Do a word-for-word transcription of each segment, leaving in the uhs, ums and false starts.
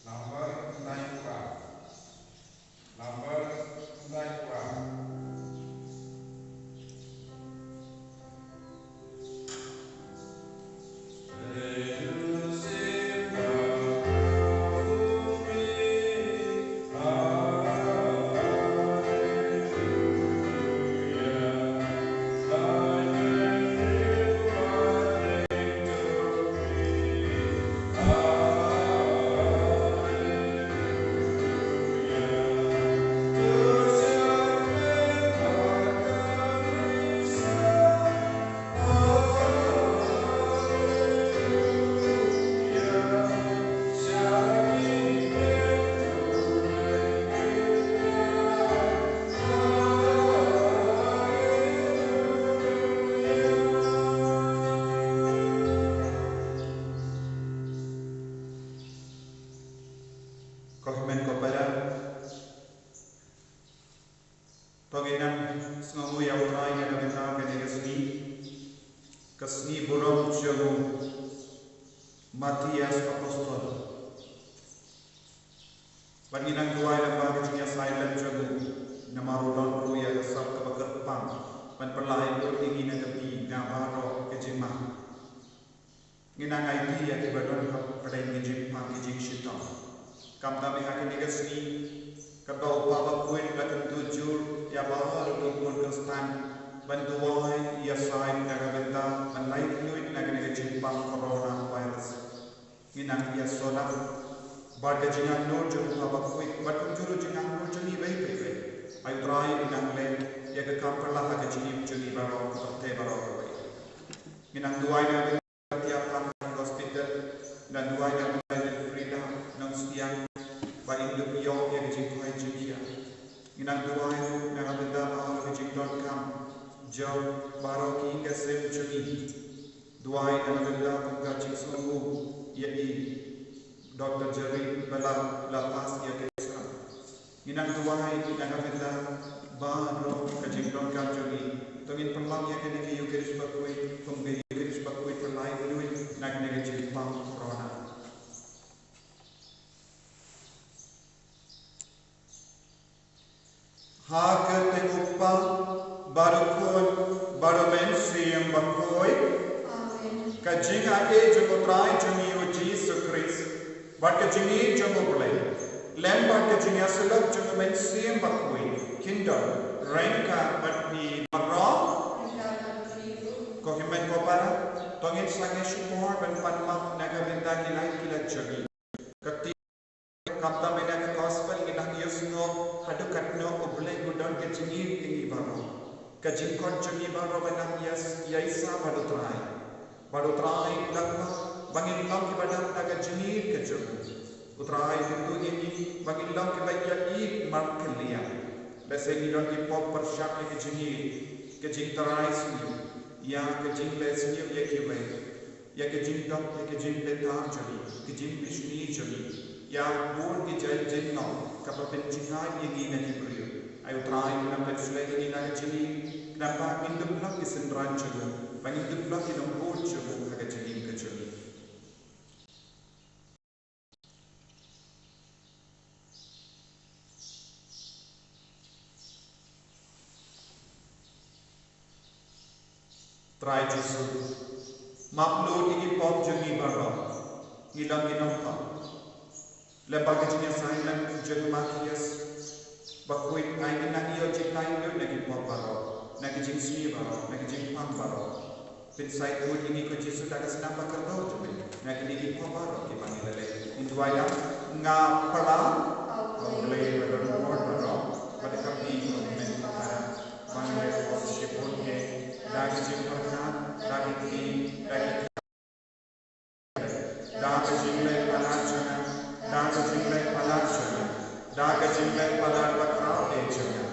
Number nine one. Number nine one. Ko hynmen ko para, to ngin nang sngewnguh ïa U Trai na ka bynta kane ka sngi, ka sngi burom jong u Matthias Apostol. Bad ngin nang duwai lyngba ka jingïasaid lem jong u, namar u don ruh ïa ka sap kaba kyrpang ban pynlait lut ïa ngi na ka bynta baroh ka jingma. Ngin nang aiti ïa kiba don hapdeng ki jingpang ki jingshitom. Khamtam ha kane ka sngi, katba u Papa Bakhuid u la kyntu jur ïa baroh ki khun Khristan ban duwai ïasaid na ka bynta ban lait luid na kane ka jingpang coronavirus. Ngin nang ïasoh lang bad ka jingangnud jong u Papa Bakhuid bad kumjuh ruh jingangnud jong ngi beit beit beit. Ai U Trai un nang leh ïa ka kam phylla ha ka jingim jong ngi baroh, ka pyrthei baroh kawei. Ngin nang duwai na ka bynta ka tiar phang ka hospital, nang duwai na ka bynta ka Frida Nongstiang, ba in dup ïoh ïa ka jingkhwai jingkhia. Ngin nang duwai ruh na ka bynta baroh ka jingdonkam jong baroh ki ïing ki sem jong ngi. Duwai na ka bynta kum ka jingsngewnguh ïa i Doctor Jerry ba la, la pass ïa ka exam. Ngin nang duwai na ka bynta baroh ka jingdonkam jong ngi. To ngin pynlong ïa kane ka Eucharist bakhuid kum ka Eucharist bakhuid ba lait luid na kane ka jingpang corona. Ha ka kyrteng u Kpa bad u Khun bad u Mynsiem Bakhuid. Amen. Ka jingaiei jong u Trai jong ngi u Jisu Khrist bad ka jingïeit jong u Blei lem bad ka jingïasyllok jong u Mynsiem Bakhuid kin don, ryngkat bad ngi baroh. Ko hynmen ko para, to ngin sangeh shipor ban pan map na ka bynta ki lait ki lait jong ngi. Ka Khamtam ïa ka gospel ngi dang ïohsngew haduh katno U Blei u don ka jingïeit ïa ngi baroh. Ka jingkhot jong ngi baroh ba nang ïa, ïaisah bad U Trai. Bad U Trai u la kwah ba ngin long kiba dap da ka jingïeit ka jong u. U Trai u kyntu ïa ngi ba ngin long kiba ïeit markylliang. Lehse ngi don ki pop pyrshah ïa ka jingïeit, ka jingtharai sniew, ïa ka jingleh sniew ïa kiwei. Ïa ka jingdap, ïa ka jingbynta jong ngi, ka jingmihsngi jong ngi, ïa bun ki jait jingngop kaba pynjngai ïa ngi na ki briew. Ai U Trai un nang pynshlei ïa ngi na ka jingim, khnang ba ngin dup long ki synran jong u, ba ngin dup long ki nongbud jong u ha ka jingim ka jong ngi. Trai Jisu, map lut ïa ki pop jong ngi baroh, ngi long ki nongpop. Lem bad ka jingïasaid lem jong u Matthias Bakhuid, ai ngin nang ïoh jinglait lut na ki pop baroh, na ki jingsniew baroh, na ki jingpang baroh. Pynsaid khuid ïa ngi ko Jisu da ka snam ba kordor jong me na kine ki pop baroh kiba ngi la leh. Ngin duwai lang. Nga pla ha U Blei ba don bor baroh, bad ha me ko hynmen ko para, ba nga la leh pop shibun hi, da ka jingpyrkhat, da ka ktien, da ka Da ka jingleh palat jong nga, da ka jingleh palat jong nga, da ka jingleh palat bakhraw eh jong nga.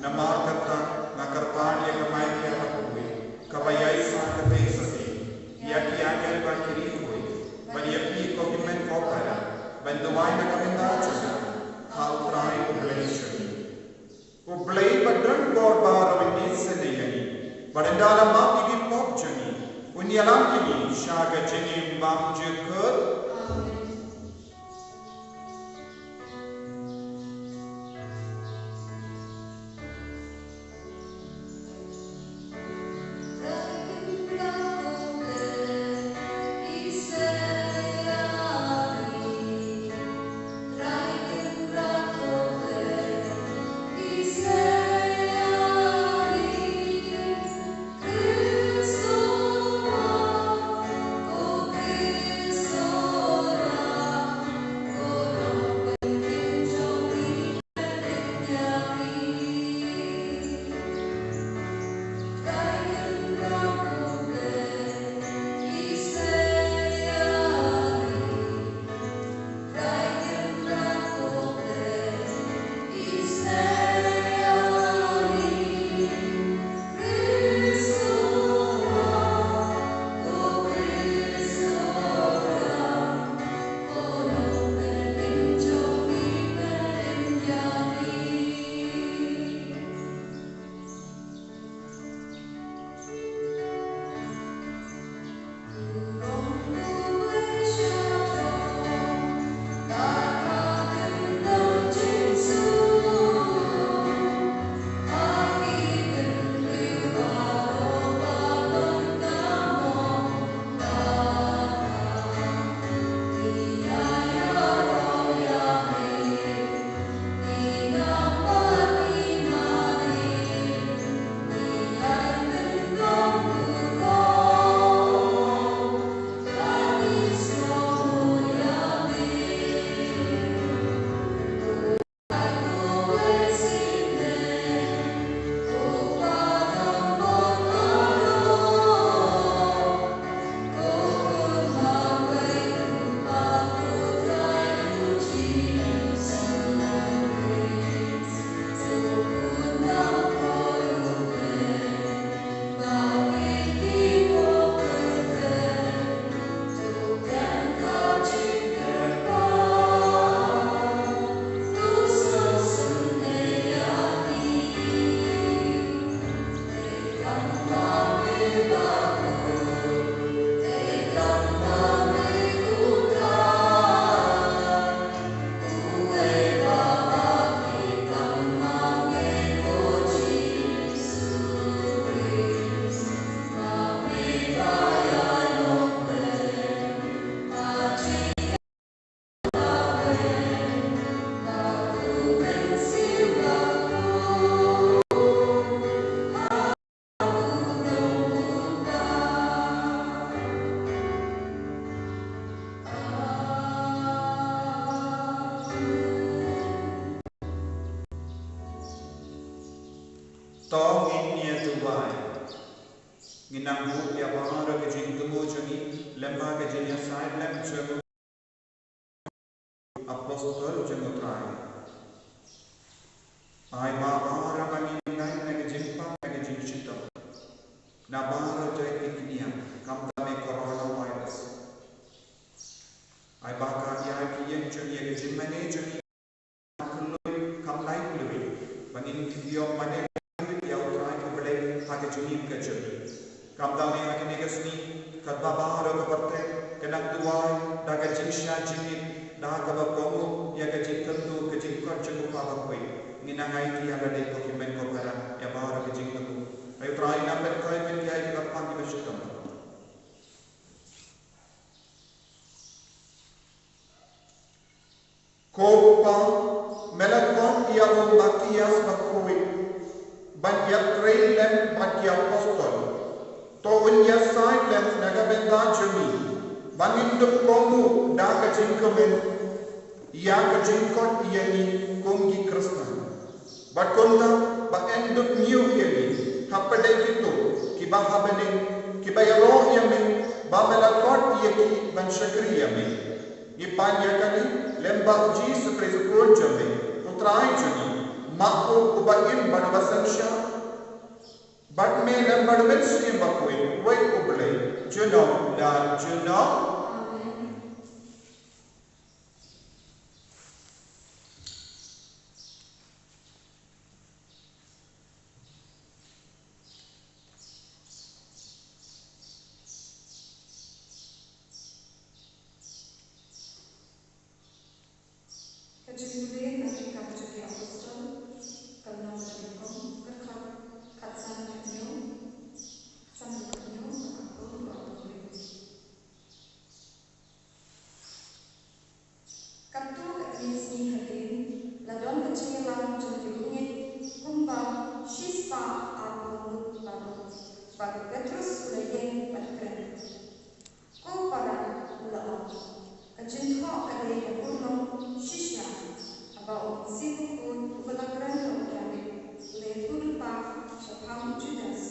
Namar kata nga kyrpad ïa ka Maria bakhuid, kaba ïaisah katei satei ïa ki angel bad ki riewkhuid, bad ïa phi ko hynmen ko para, ban duwai na ka bynta jong nga ha U Trai U Blei jong ngi. U Blei ba don bor baroh un isynei ïa ngi, bad ynda la map ïa ki pop jong ngi, un ïalam ïa ngi sha ka jingim bymjukut. Amen. To ngin ïa duwai. Ngin nang buh ïa baroh ki jingthmu jong ngi lyngba ka jingïasaid lem jong u apostol jong u Trai. Ai ba baroh ba ngin lait na ka jingpang na ka jingshitom na baroh jait ki kñia, kam da me coronavirus. Ai ba ka ïa ki ïeng jong ïa ka jingmane jong ïa ka lui kam lai lui ba ngin ïoh mane ïa u Trai U Blei ha ka jingim ka jong ngi. Kam da me ha kane ka sngi katba baroh ka pyrthei ka nang duwai da ka jingshah jingit da kaba kohnguh ïa ka jingkyntu ka jingkot jong u Kpa Bakhuid. Ngin nang ai ïa lade ko ki mei ko para ïa baroh ka jingkyntu. Ai u Trai na pyrthei pynjah ïa ki ba pang ki ba shitom. Ko Pa, me la khot ïa u Matthias Bakhuid ban ïatrei lem bad ki apostol. To un ïasaid lem na ka bynta jong ngi ba ngin dup kohnguh da ka jingkmen ïa ka jingkot ïa ngi kum ki Khristan. Bad kumta ba yn dup ñiew ïa ngi hapdeng kito kiba ha bneng kiba ïaroh ïa me ba me la khot ïa ki ban shakri ïa me. Ngi pan ïa kane lyngba U Jisu Khrist U Khun jong me, U Trai jong ngi, ma u uba im bad uba synshar bad me lyngba U Mynsiem Bakhuid, uwei U Blei, junom la junom. Amen. Ka jingpule na ki Kam jong ki Apostol, ka lynnong kaba nyngkong, ka dkhot khatsan, khathynñiew, khatsan, khathynñiew, ka arphew, ka arphew wei. Katto katne sngi hadien, la don ka jingïalang jong ki bangeit kumba shispah arphew ngut baroh, bad u Petros u la ïeng bad kren, "Ko para," u la ong, "ka jingthoh ka dei ka urlong shisha, haba U Mynsiem Bakhuid uba la kren da u David u la ïathuh lypa shaphang u Judas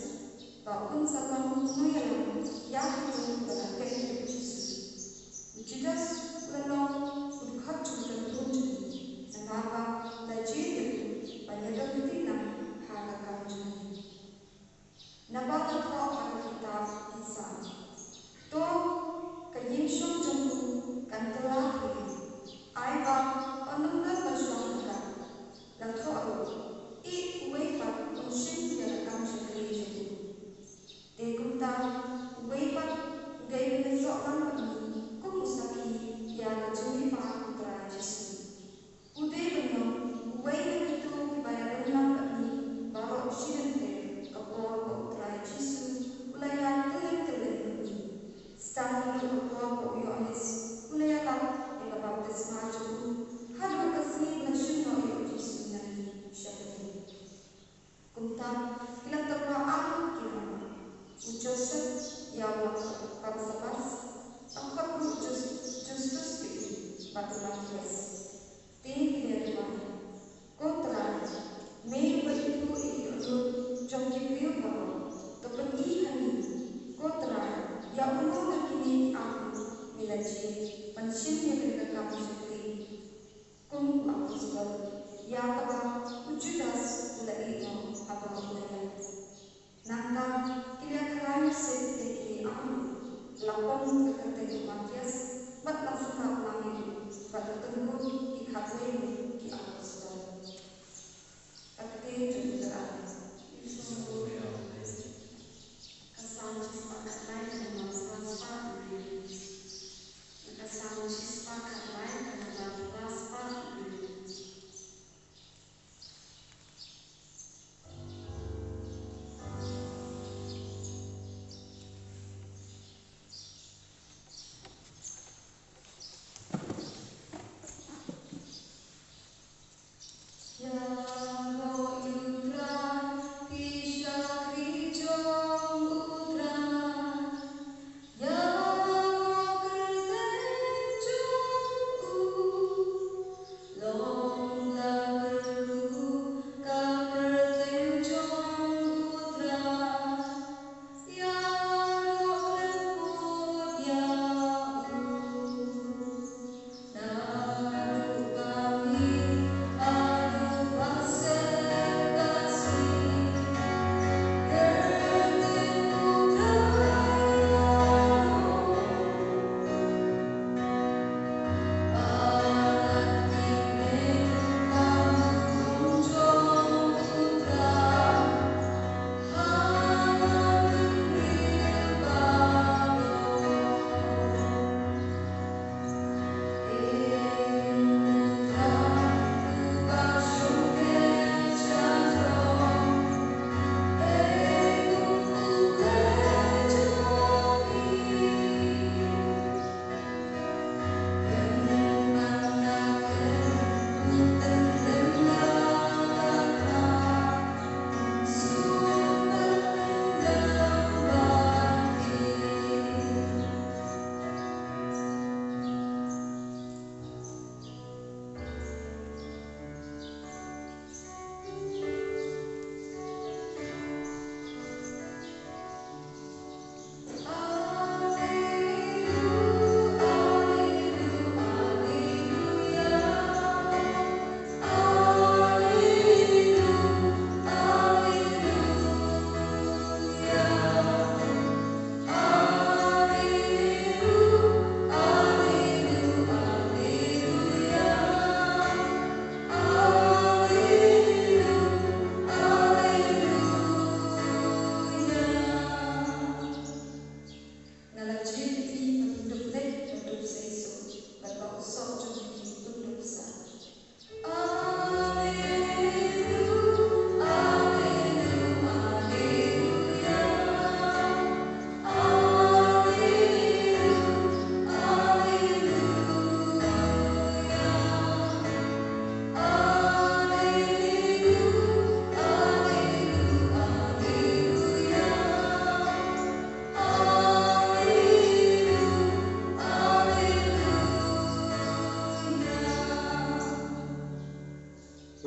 ba un sa long u nongïalam ïa kito kiba la kynduh ïa u Jisu. U Judas u la long u dkhot jong ka kynhun jong ngi, namar ba la jied ïa u ban ïadon kti lang ha ka kam jong ngi." Naba la thoh ha ka kitab Ki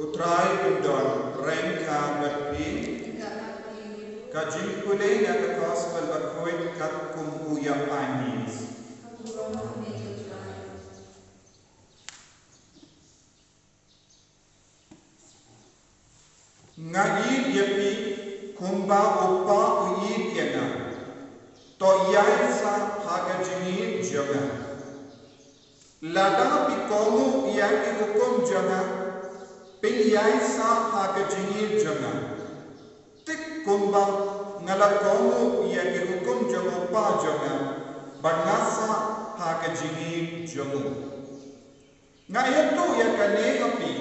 U Trai un don ryngkat bad phi. Ka jingpule na ka Gospel bakhuid katkum u ïa Ïoannis. Nga ïeit ïa phi kumba u Kpa u ïeit ïa nga. To ïaid sah ha ka jingïeit jong nga. Lada phi kohnguh ïa ki hukum jong nga, phin ïaid sah ha ka jingïeit jong nga. Thik kumba nga la kohnguh ïa ki hukum jong u Kpa jong nga, bad nga sah ha ka jingïeit jong u. Nga ïathuh ïa kane ha phi,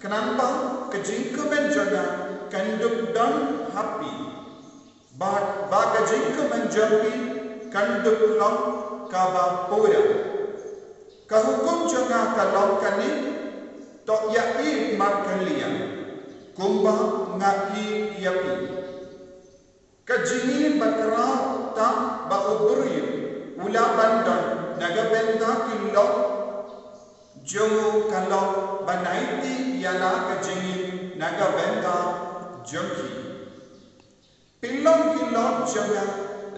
khnang ba ka jingkmen jong nga kan dup don ha phi. Bad ba ka jingkmen jong phi kan dup long kaba pura. Ka hukum jong nga ka long kane, to ïeit markylliang, kumba nga ïeit ïa phi. Ka jingïeit bakhraw tam ba u briew u lah ban don na ka bynta ki lok jong u ka long ban aiti ïa la ka jingïeit na ka bynta jong ki. Phi long ki lok jong nga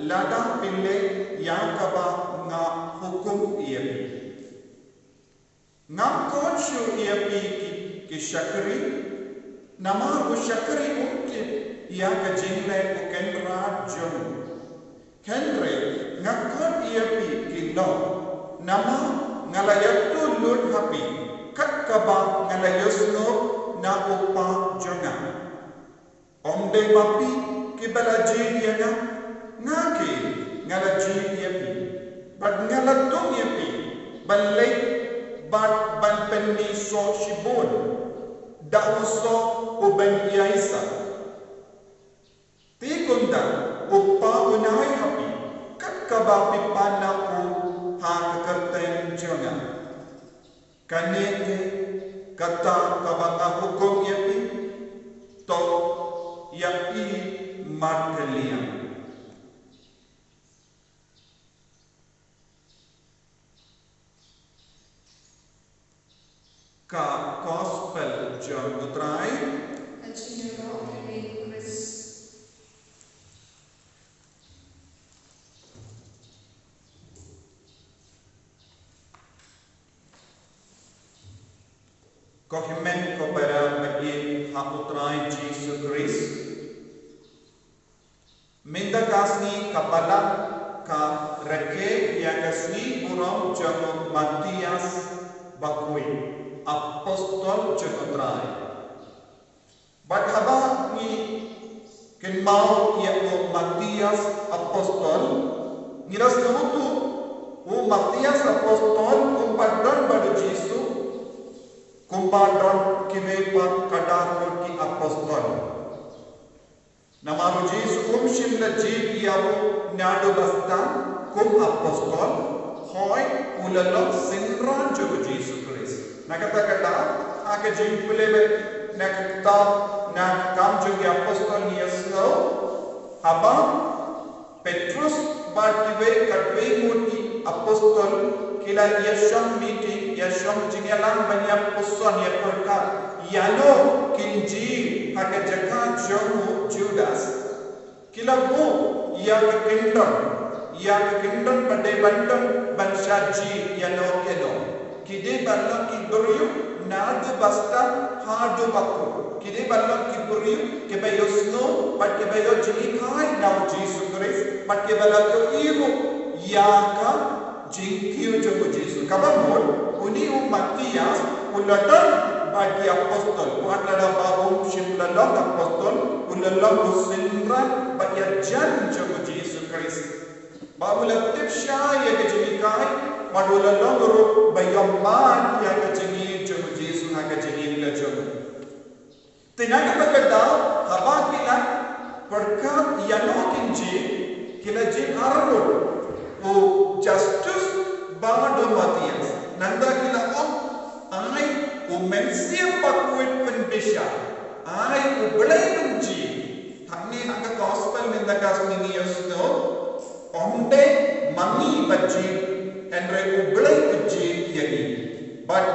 lada phi leh ïa kaba nga hukum ïa phi. Ngam khot shuh ïa phi ki, ki shakri, namar u shakri um tip ïa ka jingleh u kynrad jong u. Hynrei nga khot ïa phi ki lok, namar nga la ïathuh lut ha phi kat kaba nga la ïohsngew na u Kpa jong nga. Ym dei ma phi kiba la jied ïa nga, nga keiñ nga la jied ïa phi. Bad nga la thung ïa phi ban leit bad ban pynmih soh shibun da u soh u ban ïaisah. Te kumta u Kpa un ai ha phi kat kaba phi pan na u ha ka kyrteng jong nga. Kane te kata kaba nga hukum ïa phi, to ïa ïeit markylliang. Ka Gospel jong u Trai. Ka jingïaroh ïa u Khrist. Ko hynmen ko para ba ïeit ha u Trai Jisu Khrist. Mynta ka sngi ka Balang ka rakhe ïa ka sngi burom jong u Matthias Bakhuid, apostol jong u Trai. Bad haba ngi kynmaw ïa u Matthias apostol, ngi la sngewthuh u Matthias apostol kumba don bad u Jisu, kumba don kiwei pat ka dang ki apostol. Namar u Jisu um shym la jied ïa u naduh ba sdang kum apostol, hooid u la long synran jong u Jisu Khrist. Na kata ka daw, ha ka jingpule bad na ka kitab na ka Kam jong ki Apostol ngi ïa sngew, haba Petrus bad kiwei katwei ngut ki apostol ki la ïa shong meeting, ïa shong jingïalang ban ïa puson ïa pyrkhat ïano kin jied ha ka jaka jong u Judas. Ki la buh ïa ka kyndon, ïa ka kyndon ba dei ban don ban shah jied ïano ïano. Ki dei ban long ki briew naduh ba stad haduh ba kut. Ki dei ban long ki briew kiba ïohsngew bad kiba ïoh jinghikai na u Jisu Khrist bad kiba la ïohi ruh ïa ka jingkiew jong u Jisu. Kaba mut, une u Matthias u la don bad ki apostol, wat lada ba um shym la long apostol, u la long u synran bad ïajan jong u Jisu Khrist. Ba u la tip shai ïa ka jinghikai, bad u la long ruh ba ïohmad ïa ka jingïeit jong u Jisu ha ka jingïeit ka jong u. Te na kata ka daw, haba ki la pyrkhat ïano kin jied, ki la jied arngut, u Justus bad u Matthias. Nangta ki la ong, ai u Mynsiem Bakhuid pynbishar, ai U Blei un jied. Hangne ha ka Gospel mynta ka sngi ngi ïohsngew, ym dei ma ngi ba jied, hynrei U Blei u jied ïa ngi. Bad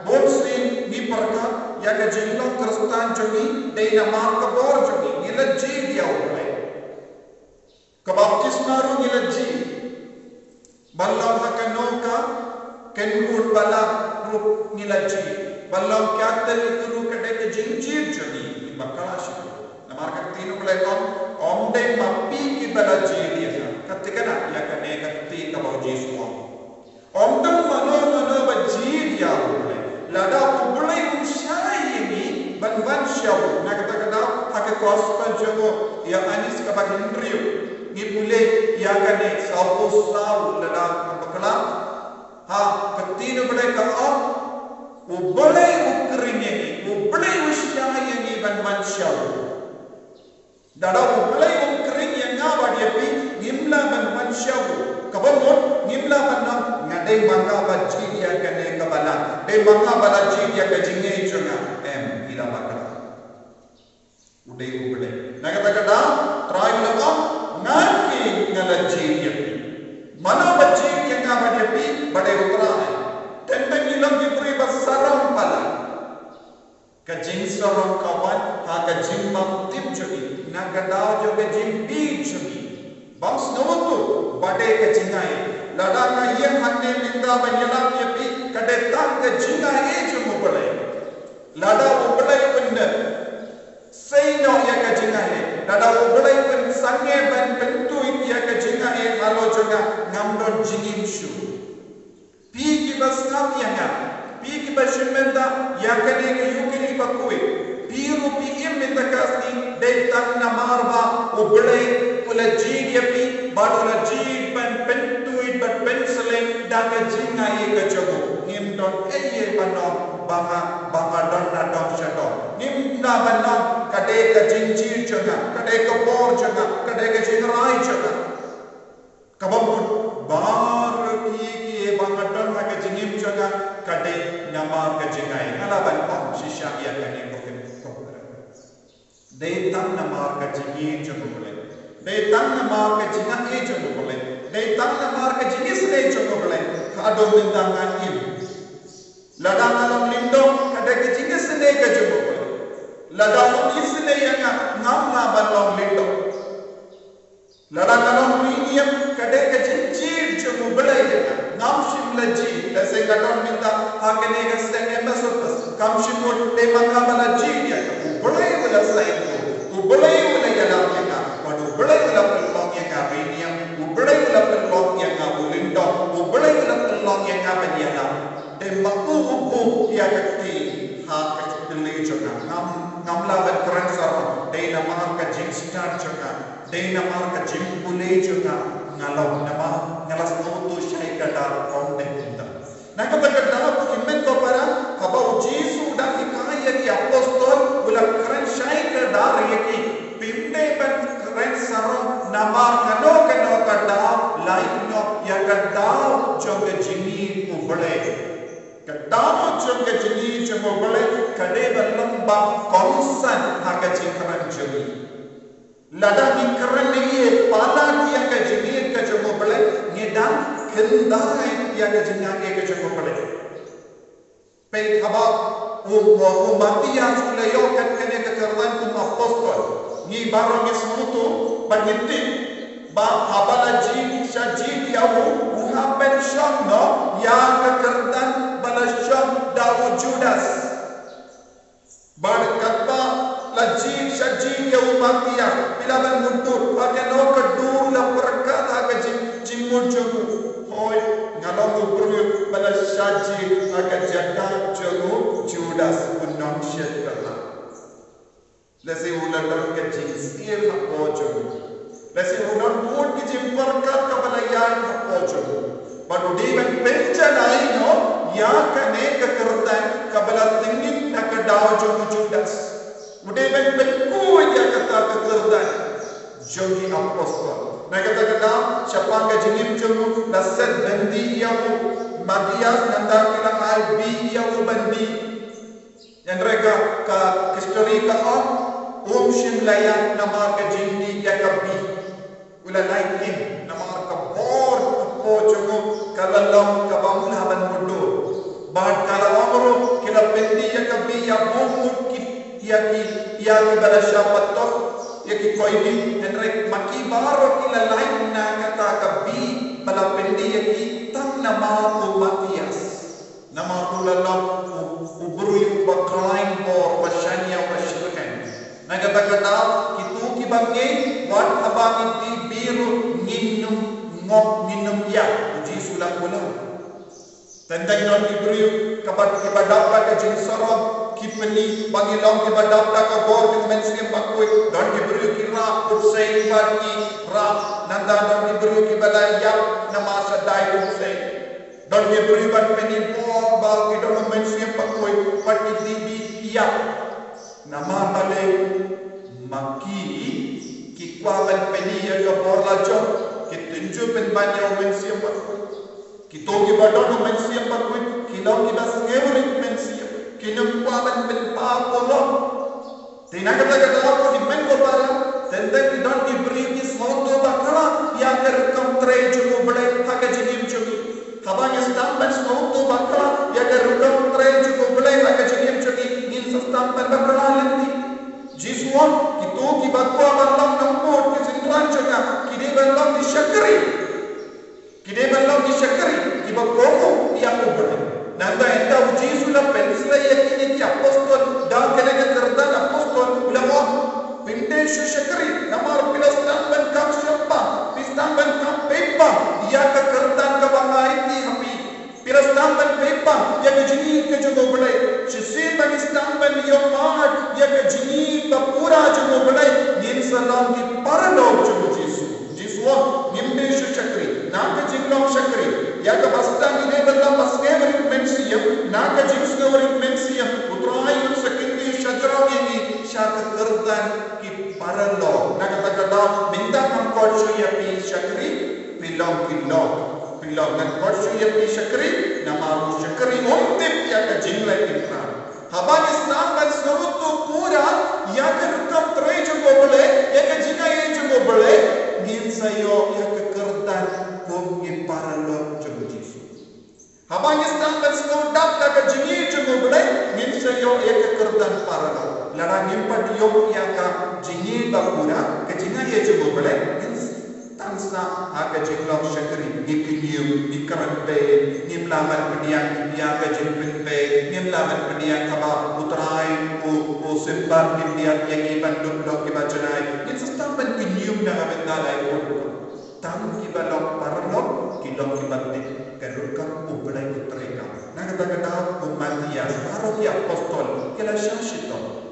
bunsien ngi pyrkhat, ïa ka jinglong Khristan jong ngi, dei namar ka bor jong ngi, ngi la jied ïa U Blei. Ka baptisma ruh ngi la jied. Ban long ha kano ka kynhun balang ruh ngi la jied. Ban long Katholik ruh ka dei ka jingjied jong ngi, ngi bakla shuh. Namar ka ktien U Blei ong, ym dei ma phi kiba la jied ïa nga. Ka thikna ïa kane ka ktien kaba U Jisu ong. Ym don mano mano ba jied ïa U Blei. Lada U Blei um shai ïa ngi ban wan sha u. Na kata ka daw ha ka gospel jong u Ïoannis kaba hynriew ngi pule ïa kane, sawphew saw lada ngam bakla. Ha ka ktien U Blei ka ong, U Blei u khring ïa ngi, U Blei u shai ïa ngi ban wan sha u. Lada U Blei um khring ïa nga bad ïa phi, ngim lah ban wan sha u. Kaba mut ngim lah ban ong, nga dei ma nga ba jied ïa kane ka balang, dei ma nga ba la jied ïa ka jingngeit jong nga. Em, phi la bakla. U dei U Blei. Na kata ka daw Trai u la ong, nga keiñ nga la jied ïa phi. Mano ba jied ïa nga bad ïa phi? Ba dei U Trai. Teng teng ngi long ki briew ba sarong palat. Ka jingsarong ka wan ha ka jingbaptis jong ngi, na ka daw jong ka jingbieit jong ngi. Bym sngewthuh ba dei ka jingaiei. Lada nga ïeng hangne mynta ban ïalap ïa phi, ka dei tang ka jingaiei jong U Blei. Lada U Blei u pynleit, sei noh ïa ka jingaiei. Lada U Blei u pynsangeh ban pyntuid ïa ka jingaiei halor jong nga, ngam don jingim shuh. Phi kiba sngap ïa nga, phi kiba shim bynta ïa kane ka Eucharist bakhuid, phi ruh phi im mynta ka sngi dei tang namar ba U Blei u la jied ïa phi, bad u la jied ban pyntuid, ban pynslem da ka jingaiei ka jong u. Ngim don ei ei ban ong ba nga, ba nga don na don sha don. Ngim lah ban ong ka dei ka jingjied jong nga, ka dei ka bor jong nga, ka dei ka jingrai jong nga. Kaba mut baroh kiei kiei ba nga don ha ka jingim jong nga, ka dei namar ka jingaiei. Nga lah ban ong shisha ïa kane ko kin ko. Dei tang namar ka jingïeit jong U Blei. Dei tang namar ka jingaiei jong U Blei. Dei tang namar ka jingisynei jong U Blei. Haduh mynta nga im. Lada nga long lyngdoh, ka dei ka jingisynei ka jong U Blei. Lada um isynei ïa nga, ngam lah ban long lyngdoh. Lada nga long ri niam, ka dei ka jingjied jong U Blei ïa nga. Ngam shym la jied, lehse nga don mynta ha kane ka seng Ephesus. Kam shym mut dei ma nga ba la jied ïa nga. U Blei u la saiñdur. U Blei u la ïalap ïa nga. Bad U Blei u la pynlong ïa nga ri niam. U Blei u la pynlong ïa nga u lyngdoh. U Blei u la pynlong ïa nga ban ïalap. Dei ma u u buh ïa ka kti ha ka kti jong nga. Ngam, ngam lah ban kren sarong. Dei namar ka jingstad jong nga. Dei namar ka jingpule jong nga, nga long namar nga la sngewthuh shai kdar ong dei kumta. Na kata ka daw ko hynmen ko para, haba U Jisu u dang hikai ïa ki apostol, u la kren shai kdar ïa ki. Phim dei ban kren sarong namar kano kano ka daw, lait noh ïa ka daw jong ka jingïeit U Blei. Ka daw jong ka jingïeit jong U Blei ka dei ban long ba kongsan ha ka jingkren jong ngi. Lada ngi kren ïa palat ïa ka jingïeit ka jong U Blei, ngi dang khyndai ïa ka jingïeit ka jong U Blei. Peit haba u, u, u Matthias u la ïoh kat kane ka kyrdan kum apostol. Ngi baroh ngi sngewthuh bad ngi tip ba haba la jied, shah jied ïa u, u hap ban shong noh ïa ka kyrdan ba la shong da u Judas. Bad katba la jied, shah jied ïa u Matthias, phi lah ban mutdur, ba kano ka dur la pyrkhat ha ka jing, jingmut jong u. Hooid, nga long u briew ba la shah jied ha ka jaka jong u Judas u nongshit kylla. Lehse u la don ka jingsngewsih hapoh jong u. Lehse u don bun ki jingpyrkhat kaba la ïaid hapoh jong u. Bad u dei ban pynjanai noh ïa kane ka kyrdan kaba la tyngnit na ka daw jong u Judas. U dei ban pynkuh ïa kata ka kyrdan jong ki apostol. Na kata ka daw, shaphang ka jingim jong u, la set byndi ïa u, Matthias, nangta ki la ai bih ïa u ban dih. Hynrei ka, ka history ka ong, um shym la ïaid namar ka jingdih ïa ka bih. U la lait im, namar ka bor hapoh jong u ka la long kaba um lah ban mutdur. Bad ka la ong ruh, ki la pyndih ïa ka bih ïa bun ïa ki, ïa kiba la shah patok ïa ki koidi, hynrei ma ki baroh ki la lait na kata ka bih ba la pyndih ïa ki tang namar u Matthias. Namar u la long u, u briew uba khlaiñ bor, uba shaniah, uba shitrhem. Na kata ka daw kito kiba ngeit, wat haba ngi die bih ruh ngin ym ngop, ngin ym ïap, u Jisu la kular. Teng teng don ki briew kaba, kiba dap da ka jingsarong, ki pyni ba ngi long kiba dap da ka bor jong u Mynsiem Bakhuid. Don ki briew ki rah, u bseiñ bad ki rah. Nangta don ki briew kiba la ïap namar sa dai u bseiñ. Don ki briew ban pyni bor ba ki don u Mynsiem Bakhuid, bad ki die bih ki ïap. Namar balei? Ma ki, ki kwah ban pyni ïa ka bor la jong, ki tynjuh pynban ïa u Mynsiem Bakhuid. Kito kiba don u Mynsiem Bakhuid ki long kiba sngewrit mynsiem, kin ym kwah ban pynpaw polong. Te na kata ka daw ko hynmen ko para, teng teng ki don ki briew ki sngewthuh bakla ïa ka rukom trei jong U Blei ha ka jingim jong ki. Haba ngi sdang ban sngewthuh bakla ïa ka rukom trei jong U Blei ha ka jingim jong ngi, ngin sa sdang ban bakla lynti. Jisu u ong, kito kiba kwah ban long nongmut ki synran jong nga, ki dei ban long ki shakri. Ki dei ban long ki shakri kiba kohnguh ïa U Blei. Nangta ynda u Jisu u la pynsleh ïa kine ki apostol da kane ka kyrdan apostol, u la ong, phin dei shu shakri namar phi la sdang ban kam shemphang, phi sdang ban kam paidbah ïa ka kyrdan kaba nga ai ha phi. Phi la sdang ban paidbah ïa ka jingïeit ka jong U Blei. Shisien ba ngi sdang ban ïohmad ïa ka jingïeit ba pura jong U Blei, ngin sa long ki paralok jong u Jisu. Jisu u ong, ngim dei shu shakri. Na ka jinglong shakri, ïa kaba sdang ngi dei ban long ba sngewrit mynsiem. Na ka jingsngewrit mynsiem, U Trai un sa kyntiew shajrong ïa ngi sha ka kyrdan ki paralok. Na kata ka daw mynta ngam koit shuh ïa phi shakri, phi long ki lok. Phi long, ngam koit shuh ïa phi shakri, namar u shakri um tip ïa ka jingleh ki trai. Haba ngi sdang ban sngewthuh pura ïa ka rukom trei jong U Blei, ïa ka jingaiei jong U Blei, ngin sa ïoh ïa ka kyrdan kum ki paralok jong u Jisu. Haba ngi sdang ban sngewdap da ka jingïeit jong U Blei, ngin sa ïoh ïa ka kyrdan paralok. Lada ngim pat ïoh ïa ka jingïeit ba pura, ka jingaiei jong U Blei, ngin tang sah ha ka jinglong shakri, ngi kynñium, ngi kren beiñ, ngim lah ban pdiang ïa ka jingpynbeit, ngim lah ban pdiang kaba U Trai u, u sympat, ngim pdiang ïa ngi ban lut long kiba janai. Ngin sa sdang ban kynñium na ka bynta lai pud. Tang kiba long paralok ki long kiba tip ka rukom U Blei u treikam. Na kata ka daw u Matthias, baroh ki apostol ki la shah shitom.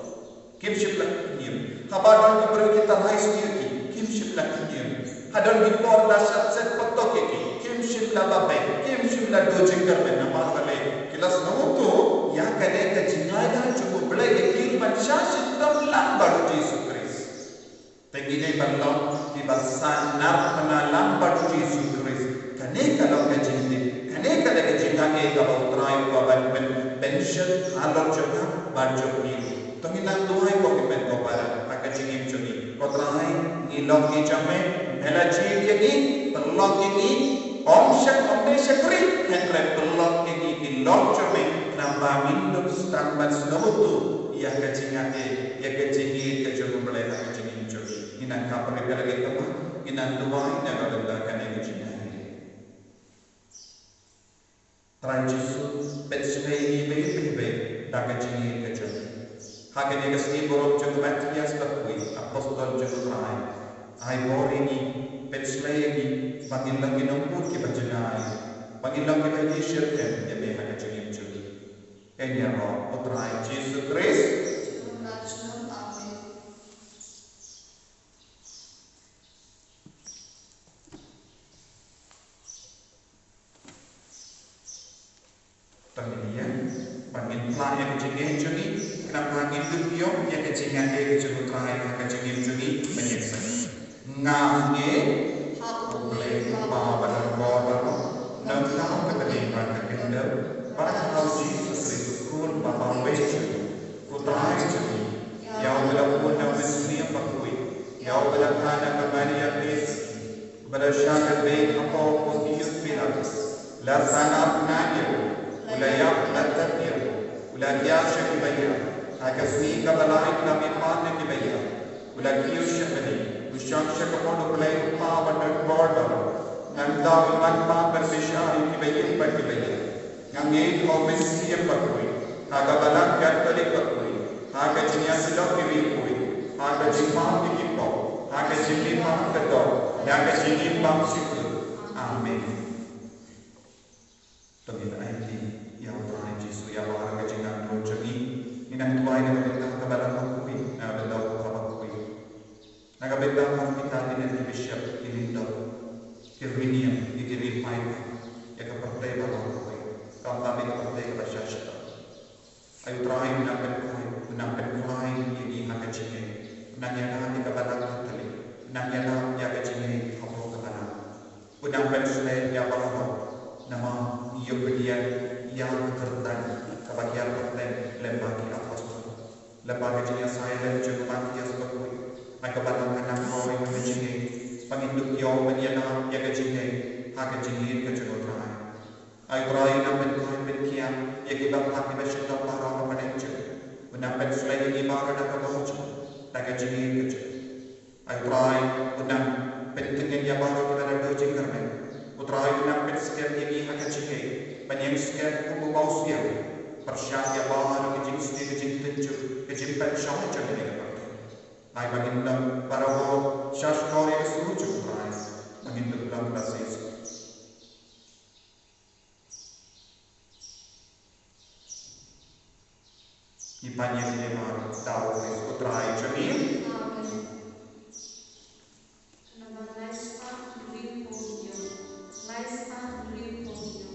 Kim shym la kynñium. Haba don ki briew ki tharai sniew ïa ki, kim shym la kynñium. Ha don ki por la shah set patok ïa ki, kim shym la babei, kim shym la duh jingkyrmen. Namar balei? Ki la sngewthuh ïa kane ka jingai lang jong U Blei ïa ki ban shah shitom lang bad u Jisu Khrist. Te ngi dei ban long kiba sah narphna lang bad u Jisu Khrist. Kane ka long ka jingtip, kane ka dei ka jingaiei kaba U Trai u kwah ban pyn, pynshet halor jong nga bad jong phi. To ngin nang duwai ko hynmen ko para ha ka jingim jong ngi. Ko Trai, ngi long ki jong me, me la jied ïa ngi, pynlong ïa ngi, ym shak, ym dei shakri, hynrei pynlong ïa ngi ki lok jong me, khnang ba ngin ym sdang ban sngewthuh ïa ka jingaiei, ïa ka jingïeit ka jong U Blei ha ka jingim jong ngi. Ngin nang kap rit ïa lade, ngin nang duwai na ka bynta kane ka jingaiei. Trai Jisu, pynshlei ïa ngi beit beit beit da ka jingïeit ka jong me. Ha kane ka sngi burom jong u Matthias Bakhuid, apostol jong u Trai, ai bor ïa ngi, pynshlei ïa ngi ba ngin long ki nongput kiba janai, ba ngin long kiba ïeit shitrhem ïa me ha ka jingim jong ngi. Ïaroh u Trai Jisu Khrist. Amen. Tang ïa, ba ngin pynlong ïa ka jingïeit jong ngi, khnang ba ngin dup ïa ka jingaiei ka jong u Trai ha ka jingim jong ngi ban ïeng sah. Nga ngeit ha U Blei Kpa ba don bor baroh, nongthaw kaba dei ban ka kyndoh, bad ha u Jisu Khrist u khun ba marwei jong ngi, u Trai jong ngi, ïa uba la pun na u Mynsiem Bakhuid, ïa uba la kha na ka Maria Theisotti, uba la shah kynbeit hapoh Pontius Pilatus, la sangap noh ïa u, u la ïap, la tep ïa u, u la thiah sha kiba ïap, ha Ka sngi kaba lai ki la mihpat ïa kiba ïap, u la kiew sha bneng, u shong sha ka mon U Blei U Kpa uba don bor baroh. Nangta u la mihpat ban bishar ïa kiba ïeit bad kiba ïap. Nga ngeit ha u Mynsiem Bakhuid, ha ka Balang Katholik bakhuid, ha ka jingïasyllok ki riewkhuid, ha ka jingmap ïa ki pop, ha ka jingmihpat ka doh, ha ka jingim bymjukut. Amen. To ngin aiti ïa U Trai Jisu ïa baroh ka jingangnud jong ngi. Ngin nang duwai na ka bynta ka Balang Bakhuid, na ka bynta U Kpa Bakhuid. Na ka bynta u Peter, ki Bishop, ki Lyngdoh, ki riewniam, ki riewpaidbah, ïa ka pyrthei baroh kawei, khamtam ka pyrthei kaba sha shitom. Ai U Trai, u nang pynkhuid, u nang pynkhuid ïa ngi ha ka jingngeit, u nang ïada ïa ka Balang Katholik, u nang ïada ïa ka jingngeit hapoh ka Balang. U nang pynshlei ïa baroh, namar ngi ïoh pdiang ïa ka kyrdan kaba ki ïa pyrteng lem bad ki apostol. Lem bad ka jingïasaid lem jong u Matthias Bakhuid, ai ka Balang kan nang roi ha ka jingngeit, ba ngin dup ïoh ban ïada ïa ka jingngeit ha ka jingngeit ka jong U Trai. Ai U Trai, u nang pynkhuid pynkhiah ïa kiba pang kiba shitom baroh ha ka pdeng jong ngi. U nang pynshlei ïa ngi baroh da ka bor jong u, da ka jingngeit ka jong u. Ai U Trai, u nang pyntngen ïa baroh kiba la duh jingkyrmen. U Trai, u nang pynskhem ïa ngi ha ka jingngeit, ban ïeng skhem kum u bausiang, pyrshah ïa baroh ki jingsniew ki jingtynjuh ki jingpynshoi jong ngi ha ka pyrthei. Ai ba ngin long baroh sha shkor ïa ka sur jong U Trai, ba ngin dup long bad U Jisu. Ngi pan ïa kane baroh da U Khrist U Trai jong ngi. Amen. Namba lai spah hynriew phew hynñiew. Lai spah hynriew phew hynñiew.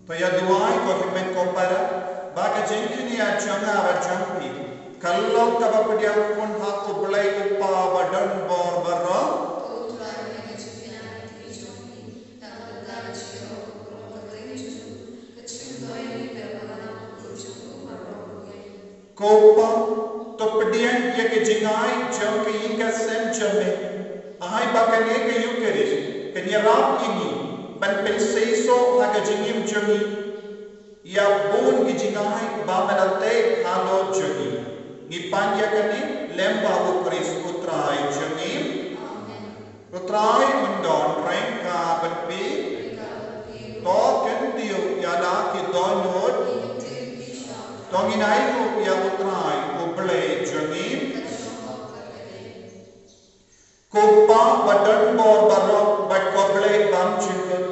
To ïa duwai ko hynmen ko para, ba ka jingkñia jong nga bad jong phi kan long kaba pdiang khun ha U Blei U Kpa ba don bor baroh. Ko Trai, ïa ka jingkñia ka jong phi, na ka bynta ka jingïaroh ka burom ka kyrteng jong u, ka jingmyntoi ïa ngi bad ïa baroh ki jong u baroh. Ko Pa, to pdiang ïa ka jingai jong ka ïing ka sem jong me. Ai ba kane ka Eukharist kan ïarap ïa ngi ban pynseisoh ha ka jingim jong ngi ïa bun ki jingai ba me la teh halor jong ngi. Ngi pan ïa kane lem bad U Khrist U Trai jong ngi. Amen. U Trai un don ryngkat bad phi. To kin To ngin ainguh ïa U Trai U Blei jong ngi. Ko Pa ba don bor baroh bad ko Blei bymjukut,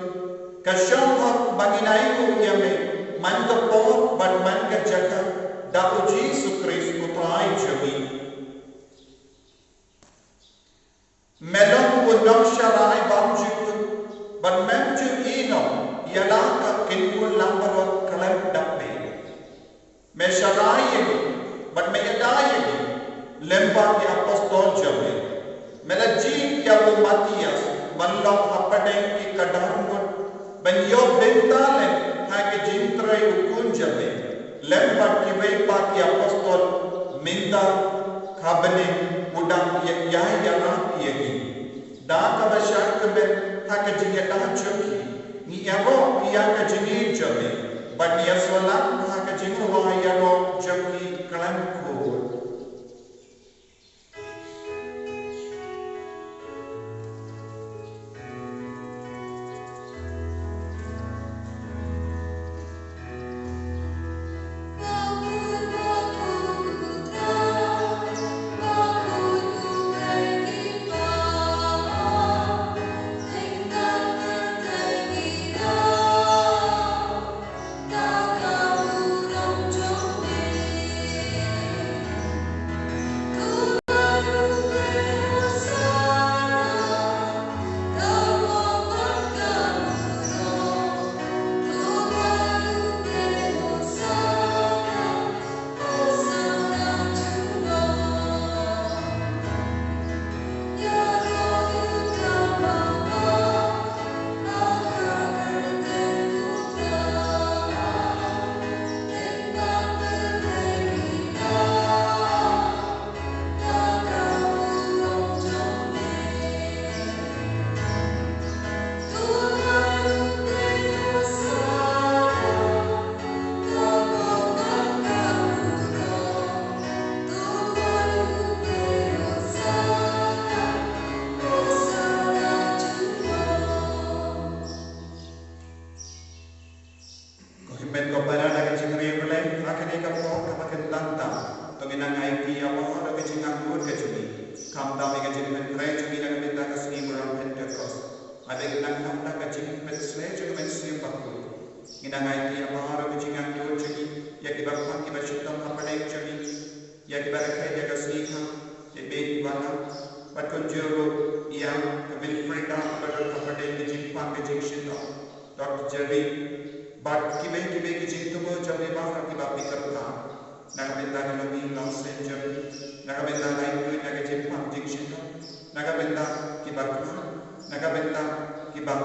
ka shong hok ba ngin ainguh ïa me man ka por bad man ka jaka, da U Jisu Khrist U Trai jong ngi. Me long u nongsharai bymjukut, bad mem ju ïehnoh ïa la ka kynhun langbrot khlem da me. Me sharai ïa ngi, bad me ïada ïa ngi lem bad ki apostol jong me. Me la jied ïa u Matthias ban long hapdeng ki khyndai ngut, ban ïoh bynta lem ha ka jingtrei u Khun jong me, lem bad kiwei pat ki apostol, mynta ha bneng u dang ïa, ïa, ïarap ïa ngi. Da kaba shah kmen ha ka jingïada jong ki, ngi ïaroh ïa ka jingïeit jong me, bad ngi ïasoh lang ha ka jingrwai ïaroh jong ki khlem khuid. Ko hynmen ko para, da ka jingriewblei ha kane ka por kaba kyntang tam, to ngin nang aiti ïa baroh ka jingangnud ka jong ngi, khamtam ïa ka jingpynkhreh jong ngi na ka bynta ka sngi burom Pentekost. Haba ngi nang nang da ka jingpynshlur jong ka Mynsiem Bakhuid, ngin nang aiti ïa baroh ka jingangnud jong ngi, ïa kiba khot kiba shitom hapdeng jong ngi, ïa kiba rakhe ïa ka sngi ha, ïa kiba ïalam, bad kumjuh ruh ïa ka Winfreda ba don hapdeng ka jingpang ka jingshitom. Doctor Jerry, bad kiwei kiwei ki jingthmu jong ngi baroh kiba phi kyrpad. Na ka bynta ka longïing longsem jong ngi, na ka bynta laitluid na ka jingpang jingshitom, na ka bynta kiba khlaiñ, na ka bynta kiba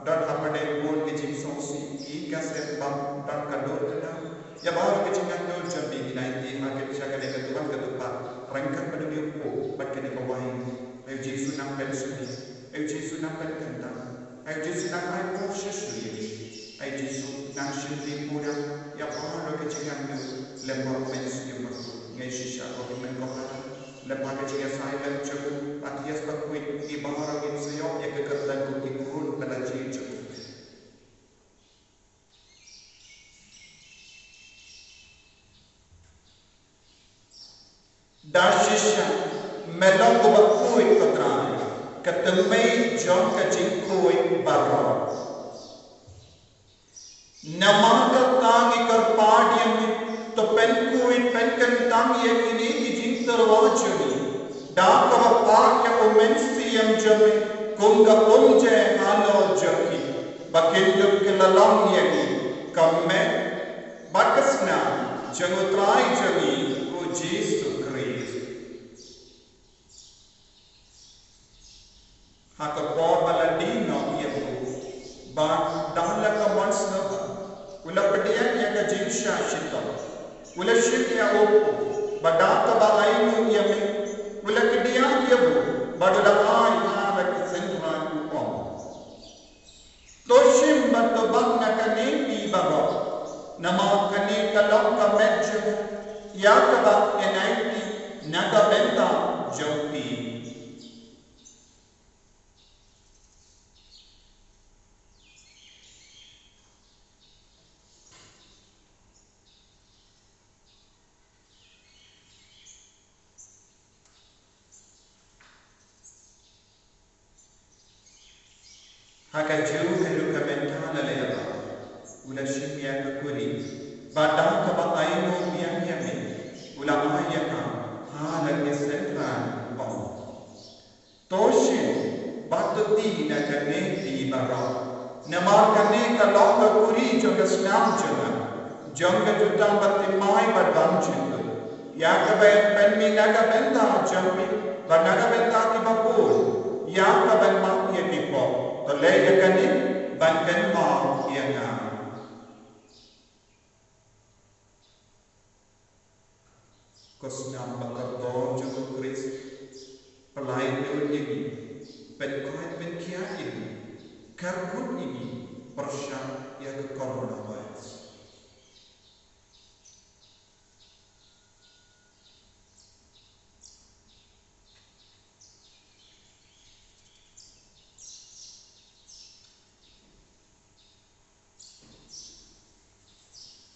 don hapdeng bun ki jingsngewsih, ki ka sep bam don ka dur ka daw. Ïa baroh ki jingangnud jong ngi ngi aiti ha ka, sha kane ka tuan ka tuan ryngkat bad u Blei u Kpa bad kane ka wai. Ai Jisu nang pynshitom, ai Jisu nang pynkyndang, ai Jisu nang ai por shisha ïa ngi. Ai Jisu nang shim ngi pura ïa baroh ki jingangnud lem bad u Mynsiem Bakhuid. Ngi shisha ko hynmen ko para, lem bad ka jingïasaid lem jong u Matthias Bakhuid, ngi baroh ngin sa ïoh ïa ka kyrdan ko ki khun ba la jied jong u. Da shisha me long uba khuid, ko Trai, ka tnga jong ka jingkhuid baroh. Namar kata ngi kyrpad ïa me, to pynkhuid pynkyntang ïa kine ki jingtyrwa jong ngi da kaba phah ïa u Mynsiem jong me kum ka umjai halor jong ngi, ba kin dup kylla long ïa ngi ka met bad ka snam jong u Trai jong ngi u Jisu Khrist. Ha ka por ba la die noh ïa u, bad da la ka mon sngewbha, u la pdiang ïa ka jingshah shitom, u la shim ïa u, bad da kaba ainguh ïa me, u la kdiah ïa u, bad u la ai ha la ki synran, u ong: To shim bad to bak na kane phi baroh, namar kane ka long ka met jong nga, ïa kaba ngan aiti na ka bynta jong phi. Ha kajuh ka rukom mynta la leh ba u la shim ïa ka kurim, bad da kaba ainguh biang ïa me, u la ai ïa ka ha la ki synran u ong: To shim bad to ti na kane phi baroh, namar kane ka long ka kurim jong ka snam jong nga, jong ka jutang bad thymmai bad bymjukut, ïa kaba yn pynmih na ka bynta jong phi bad na ka bynta kiba bun, ïa kaban map ïa ki pop. To leh ïa kane ban kynmaw ïa nga. Ko snam bakordor jong u Khrist, pyllait lut ïa ngi, pynkoit pynkhiah ïa ngi, kyrkhu ïa ngi pyrshah ïa ka coronavirus.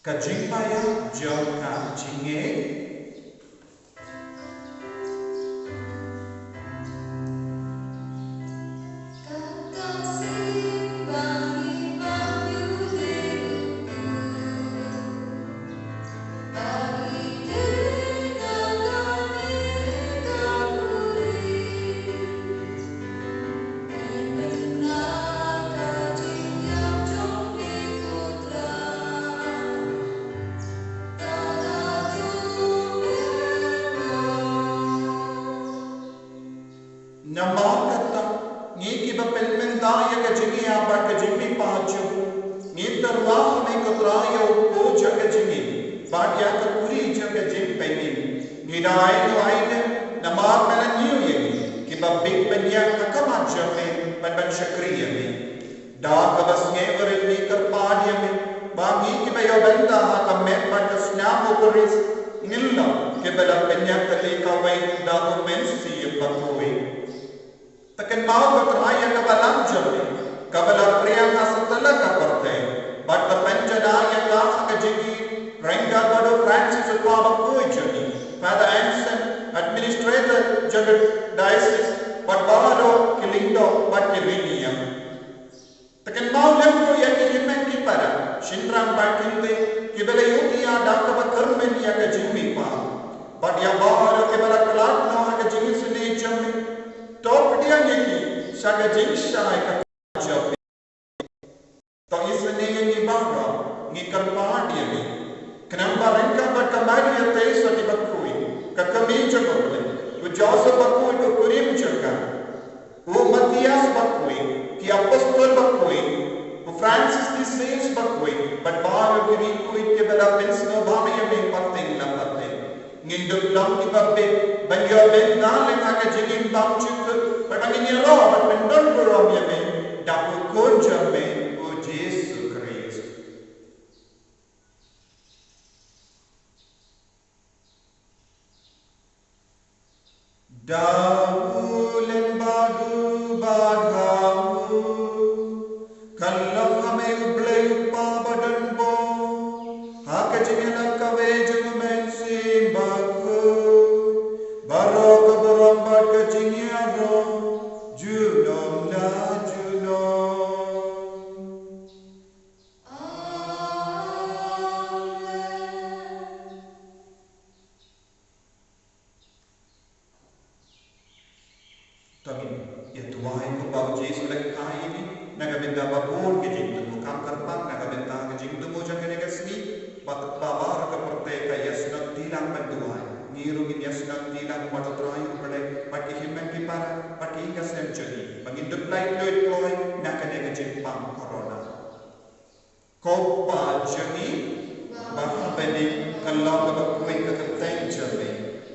Ka jingpynïap jong ka jingngeit. Namar kata, ngi kiba pynmynta ïa ka jingïap bad ka jingmihpat jong u, ngi tyrwa ha me ko Trai ïa u kpu jong ka jingim bad ïa ka kurim jong ka jingpynim. Ngi da ainguh ailad namar me la ñiew ïa ngi kiba bieit ban ïaid ha khmat jong me bad ban shakri ïa me. Da kaba sngewrit ngi kyrpad ïa me ba ngi kiba ïoh bynta ha ka met bad ka snam u Khrist ngin long kiba la pynïap tylli kawei da u Mynsiem Bakhuid. To kynmaw ko Trai ïa ka Balang jong me kaba la pdiang ha satlak ka pyrthei bad to pynjynjar ïa ka ha ka jingïeit ryngkat bad u Francis u Kpa Bakhuid jong ngi, Father Anselm, Administrator jong ka Diocese, bad baroh ki lyngdoh bad ki riewniam. To kynmaw lem ruh ïa ki hynmen ki para, shynrang bad kynthei kiba la ïohi da kaba kyrmen ïa ka jingmihpat, bad ïa baroh kiba la khlad noh ha ka jingisynei jong me. To pdiang ïa ki sha ka jingshai ka jong me. To isynei ïa ngi baroh, ngi kyrpad ïa me, khnang ba ryngkat bad ka Maria Theisotti Bakhuid, ka Kmie jong U Blei, u Joseph Bakhuid u kurim jong ka, u Matthias Bakhuid, ki Apostol Bakhuid, u Francis de Sales Bakhuid bad baroh ki riewkhuid kiba la pynsngewbha ïa me pateng la pateng, ngin dup long kiba bieit ban ïoh bynta lem ha ka jingim bymjukut bad ba ngin ïaroh bad pyndonburom ïa me da u Khun jong me u Jisu Khrist. Da u len bad u bad ha u, ka long ha me U Blei U Kpa badonbor, ha ka jingïalap kawei jong U Mynsiem Bakhuid, baroh ka burom bad ka jingïaroh junom la junom. Amen. To ngin ïa duwai kumba u Jisu u la kyntait ïa ngi na ka bynta ba bun ki jingthmu, kam kyrpang na ka bynta ka jingthmu jong kane ka sngi, ba, ba baroh ka pyrthei ka ïasnoh kti lang ban duwai. Ngi ruh ngin ïasnoh kti lang bad u Trai U Blei bad ki hynmen ki para bad ki ïing ki sem jong ngi ba ngin dup lait luid kloi na kane ka jingpang corona. Ko Kpa jong ngi ba ha bneng, kan long kaba khuid ka kyrteng jong me,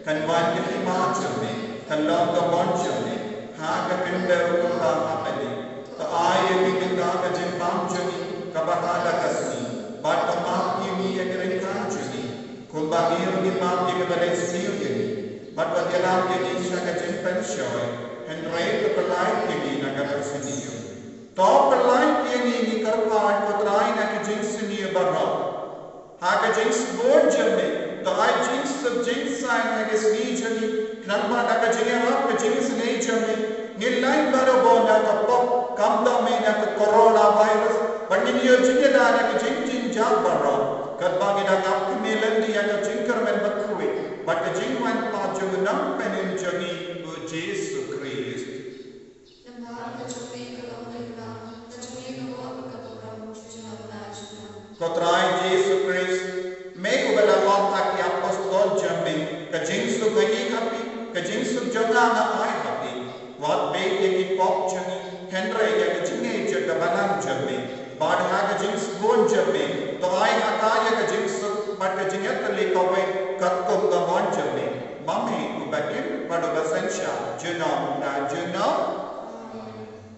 kan wan ka hima jong me, kan long ka mon jong me ha ka khyndew kumba ha bneng. To ai ïa ngi mynta ka jingpang jong ngi kaba ha la ka sngi, bad to map ïa ngi ïa ki ryngkang jong ngi kumba ngi ruh ngi map ïa kiba leh sniew ïa ngi, bad wat ïalam ïa ngi sha ka jingpynshoi, hynrei to pyllait ïa ngi na ka barsniew. To pyllait ïa ngi, ngi kyrpad ko Trai, na ki jingsniew baroh. Ha ka jingsbun jong me to ai jingsuk jingsaiñ ha ka sngi jong ngi, khnang ba da ka jingïarap ka jingisynei jong me Ngin lait barabor na ka pop, khamtam ïa ka coronavirus, bad ngin ïoh jingïada na ka jingjynjar baroh. Katba ngi dang ap kmie lynti ïa ka jingkyrmen bakhuid bad ka jingwan pat jong u Nongpynim jong ngi, u Jisu Khrist. Namar ka jong me ka long ka imlang, ka jong me ka burom bad ka burom sha junom la junom. Ko Trai Jisu Khrist, me uba la ong ha ki apostol jong me, ka jingsuk nga ai ha phi, ka jingsuk jong nga nga ai ha phi. Wat beh ïa ki pop jong ngi, hynrei ïa ka jingngeit jong ka balang jong me. Bad ha ka jingsbun jong me, to ai ha ka ïa ka jingsuk bad ka jingïatylli kawei katkum ka mon jong me. Ma me uba im bad uba synshar junom la junom.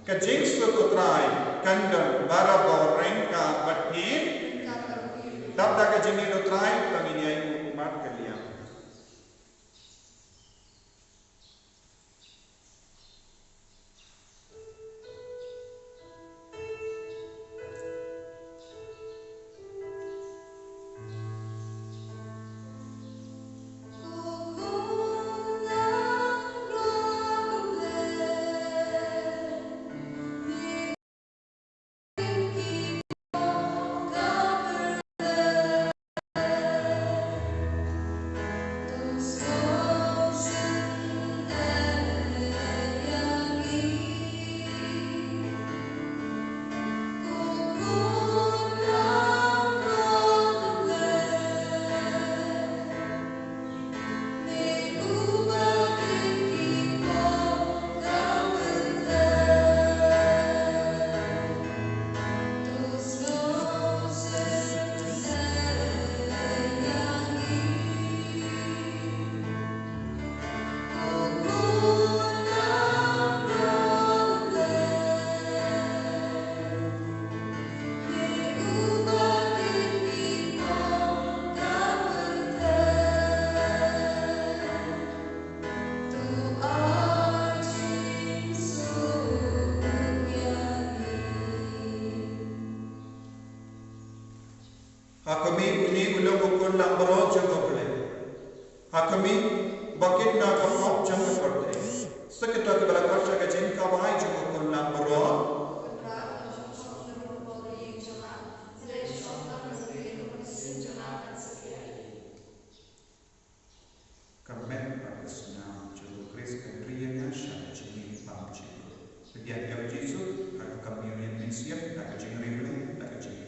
Ka jingsuk u Trai kan don barabor ryngkat bad phi. Dap da ka jingngeit u Trai, to ngin ïai markylliang. Ha khmih, une u long u Khun langbrot jong U Blei. Ha khmih, ba kit na ka pop jong ka pyrthei. Sa kito kiba la khot sha ka jingkawei jong u Khun langbrot. Ka met bad ka snam jong u Khrist kan ri ïa nga sha ka jingim bymjukut. Pdiang ïa u Jisu ha ka communion mynsiem da ka jingriewblei, da ka jingim.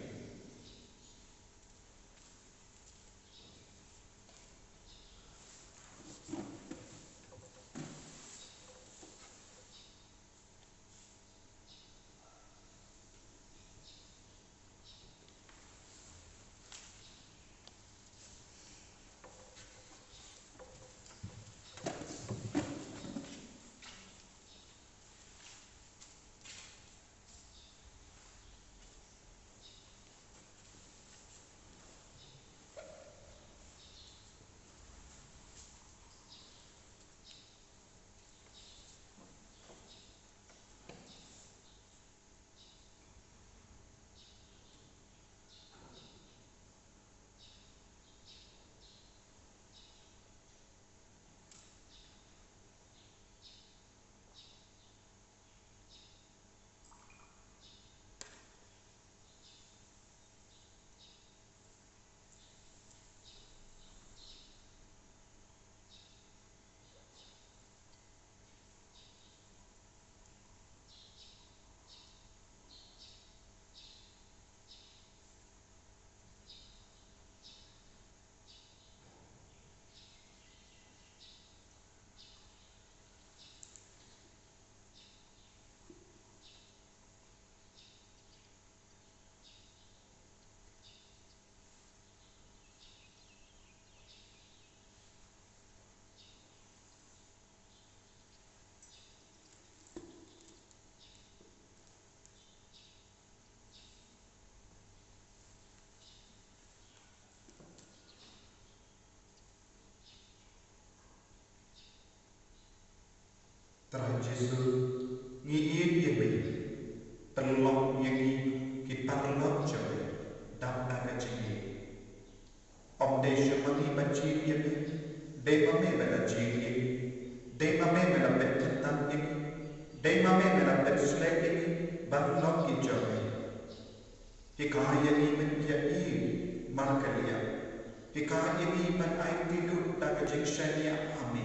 Trai Jisu, ngi ïeit ïa me. Pynlong ïa ngi ki paralok jong me, dap da ka jingïeit. Ym dei shuh ma ngi ban jied ïa me, dei ma me ba la jied ïa ngi, dei ma me ba la pynkyntang ïa ngi. Dei ma me me la pynsleh ïa ngi ban long ki jong me. Hikai ïa ngi ban ïa i markylliang. Hikai ïa ngi ban aiti lut da ka jingshaniah ha me.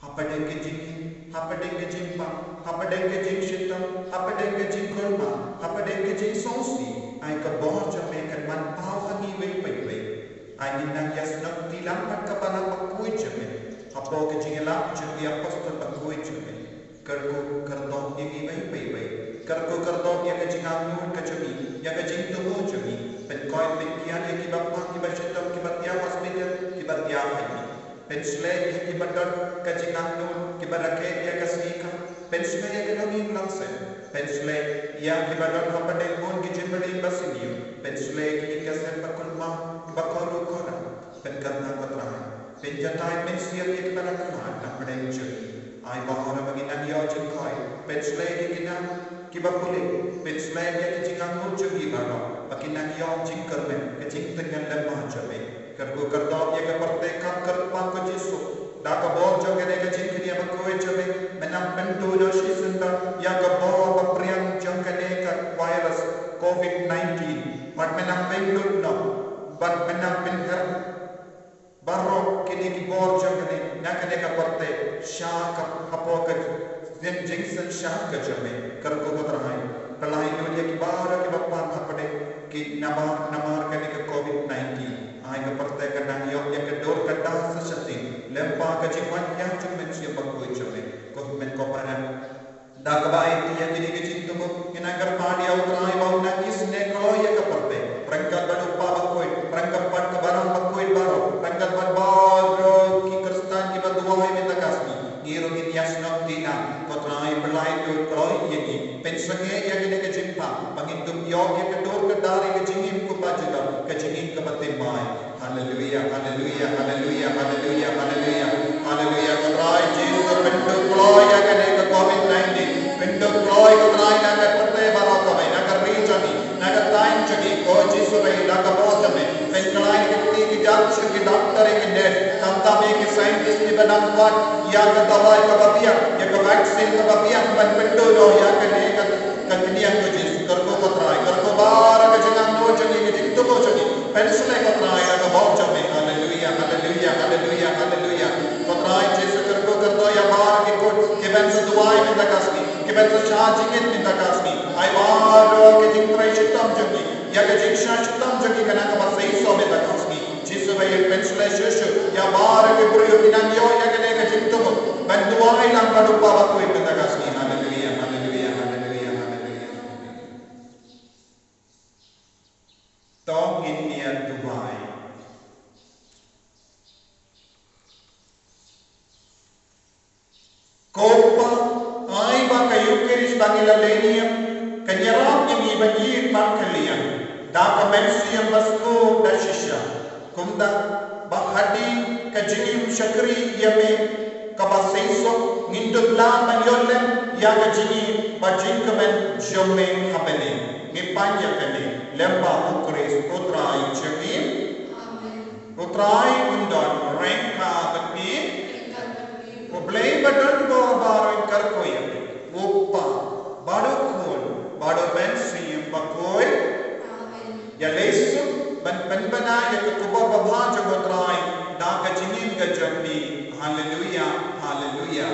Hapdeng ka jingim, hapdeng ka jingpang, hapdeng ka jingshitom, hapdeng ka jingkulmar, hapdeng ka jingsngewsih, ai ka bor jong me kan man paw ha ngi iwei pa iwei. Ai ngin nang ïasnoh kti lang bad ka balang bakhuid jong me. Hapoh ka jingïalap jong ki apostol bakhuid jong me. Kyrkhu kyrdoh ïa ngi iwei pa iwei. Kyrkhu kyrdoh ïa ka jingangnud ka jong ngi, ïa ka jingthmu jong ngi. Pynkoit pynkiar ïa kiba pang, kiba shitom, kiba thiah hospital, kiba thiah ha ïing. Pynsleh ïa kiba don ka jingangnud, kiba rakhe ïa ka sngi ka. Pynsleh ïa ka longïing longsem. Pynsleh ïa kiba don hapdeng bun ki jingmane ba sniew. Pynsleh ïa ki ïing ka sem ba kulmar, kiba koru kora. Pynkylla ko Trai. Pynjatai mynsiem ïa kiba la khlad na pdeng jong ngi. Ai ba haba ngi nang ïoh jingkoit. Pynsleh ïa ki khynnah kiba pule. Pynsleh ïa ki jingangnud jong ngi baroh. Ba kin nang ïoh jingkyrmen, ka jingtyngen lem bad jong me. Kyrkhu kyrdoh ïa ka pyrthei kham kyrpang ko Jisu. Da ka bor jong kane ka jingkñia bakhuid jong me. Me nang pynduh noh shisyndon ïa ka bor ba phriang jong kane ka virus covid nineteen. Bad me nang pynduh noh. Bad me nang pynher baroh kine ki bor jong kane, na kane ka pyrthei, sha ka hapoh ka jing, jingsynshar ka jong me, kyrkhu ko Trai. Pynlait lut ïa ki baroh kiba pang hapdeng ki namar, namar kane ka covid nineteen. Ai ka pyrthei kan nang ïoh ïa ka dur ka dar sa shatei, lem bad ka jingwan ïa jong me Mynsiem Bakhuid jong me. Ko Hynmen ko Para. Da kaba aiti ïa kine ki jingthmu, ngi nang kyrpad ïa u Trai ba un nang isynei kloi ïa ka pyrthei. Ryngkat bad u Kpa Bakhuid, ryngkat bad ka Balang Bakhuid baroh, ryngkat bad baroh ki Khristan kiba duwai mynta ka sngi. Ngi ruh ngin ïasnoh kti lang, ko Trai pynlait lut kloi ïa ngi. Pynsangeh ïa kine ki jingpang, ba ngin dup ïoh ïa ka dur ka dar ïa ka jingim kumba juda, ka jingim kaba thymmai. Haleluia, haleluia, haleluia, haleluia, haleluia. Haleluia, ko Trai Jisu, pynduh kloi ïa kane ka covid nineteen. Pynduh kloi ko Trai na ka pyrthei baroh kawei, na ka ri jong ngi, na ka thaiñ jong ngi, ko Jisu, ïa la ka bor jong me. Pynkylla ïa ki kti ki jam sha ki doctor, ïa ki nurse, khamtam ïa ki scientist kiba nang wad ïa ka dawai kaba biang, ïa ka vaccine kaba biang ban pynduh noh ïa kane ka, ka kñia ko Jisu. Kyrkhu ko Trai, kyrkhu baroh ka jingangnud jong ngi, ka jingthmu jong ngi. Pynsleh ko Trai da ka bor jong me. Haleluia, haleluia, haleluia, haleluia. Ko Trai Jisu, kyrkhu kyrdoh ïa baroh ki khun kiban sa duwai mynta ka sngi, kiban sa shah jingngeit mynta ka sngi. Ai baroh ki jingtrei shitom jong ngi, ïa ka jingshah shitom jong ngi kan nang kaba seisoh mynta ka sngi. Jisu ba ïa pynsleh shuh shuh ïa baroh ki briew ki nang ïoh ïa kane ka jingthmu ban duwai lang bad u Kpa Bakhuid mynta ka sngi. Haleluia, haleluia, haleluia, haleluia. To ngin ïa duwai. Ko Kpa, ai ba ka Eukharist ba ngi la leh niam kan ïarap ïa ngi ban ïeit markylliang da ka mynsiem ba sngewbha da shisha. Kumta ba hadien ka jingim shakri ïa me kaba seisoh, ngin dup lah ban ïoh lem ïa ka jingim ba jingkmen jong me ha bneng. Ngi pan ïa kane lem bad u Khrist u Trai jong ngi. Amen. U Trai un don ryngkat bad phi. U Blei ba don bor baroh un kyrkhu ïa phi, u Kpa bad u Khun bad u Mynsiem Bakhuid. Amen. Ïa leit suk ban pynbna ïa ka khubor babha jong u Trai da ka jingim ka jong phi. Haleluia, haleluia.